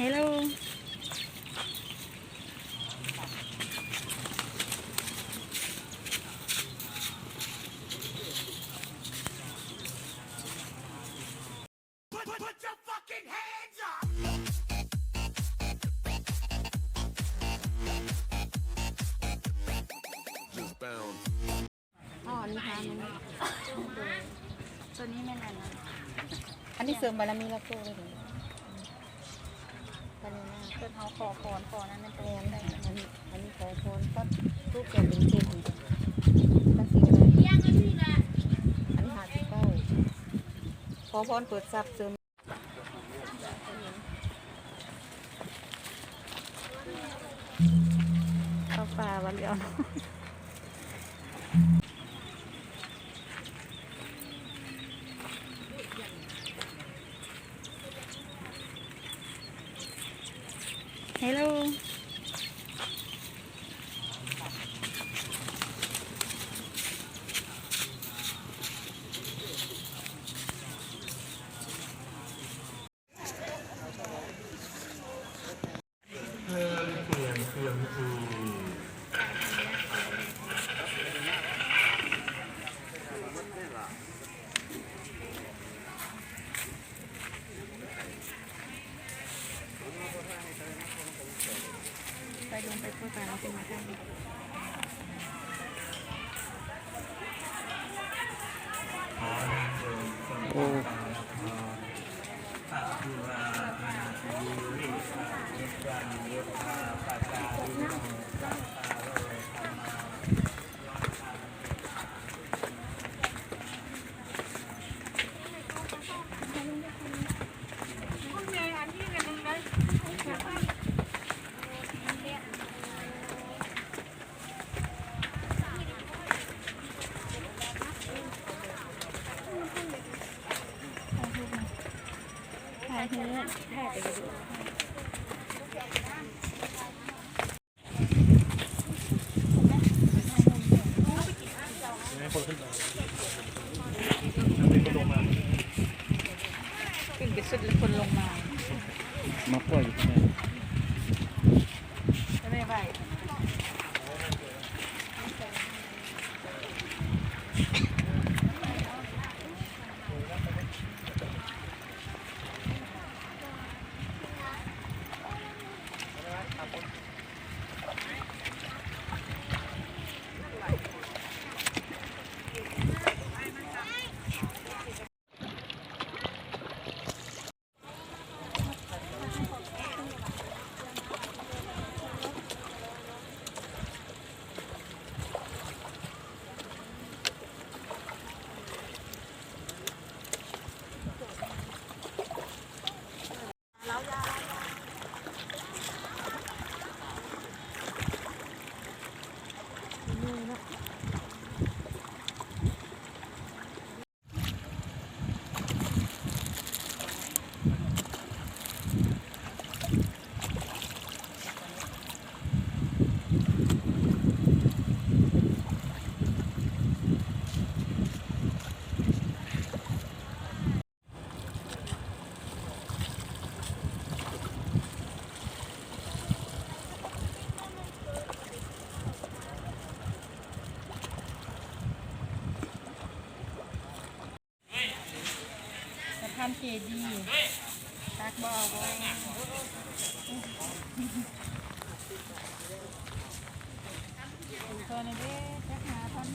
Hello. ອໍ ອັນນີ້ທານ ໂຕນີ້ແມ່ນອັນນັ້ນ ອັນນີ້ເສີມບາລະມີລາໂກ້ເລີຍ ບານານາ ເພິ່ນເຮົາຂໍພອນ ຂໍນັ້ນແມ່ນ ແມ່ນ ອັນນີ້ ອັນນີ້ຂໍພອນ ປັດ ລູກແກເປັນເສັ້ນ ຕັດສິນໄດ້ ອັນນີ້ຫ້າສິບເກົ້າ ຂໍພອນເປີດຊັບເສີມ ເຂົ້າປ່າບາດດຽວ. Hello. ໂອ້. ຂຶ້ນໄປສຸດແລ້ວຄົນລົງມາ ມາປ່ອຍຢູ່ທີ່ນັ້ນ.ສະພານເຈດີ ຕັກບໍ່ເອົາບໍ່? ເພິ່ນເດ້ ຈັກຫາພັນ.